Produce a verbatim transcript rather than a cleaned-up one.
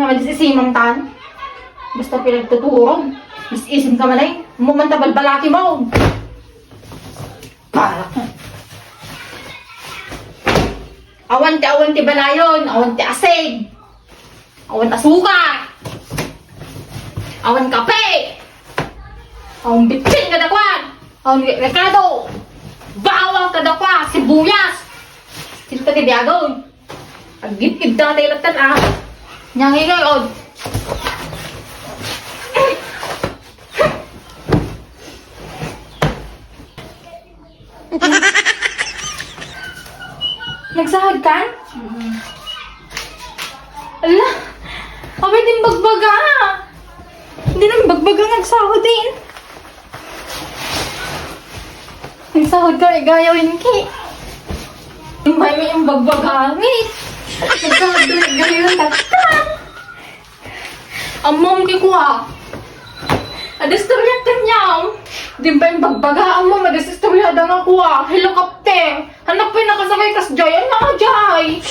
Naman, dis-isimam tan. Basta pinagtuturon. Dis-isim ka man ay. Mumanta balbalaki mo. Para. Awan ti, awan ti balayon, awan ti asin. Awan asukar. Awan kape. Awan bitsin kadakuan. Awan rekado. Bawang kadakuan, sibuyas. Sino ka ti biagon? Agipid dati latta, ah. Nyangi kayo. Nagsahod ka? Mm. Ala, abay din bagbaga. Hindi nang bagbaga nagsahod din. Nagsahod ka, igayawin ki. Imbay mo yung bagbaga, mi. Nagsahod ka, igayawin ka. Ammom ki kua. Adas istorya kaniam. Di ba yung bagbaga, ammom, adas istorya da nga kua. Helicopter. Anak pa yung nakasakay kas jay. Ano nga jay?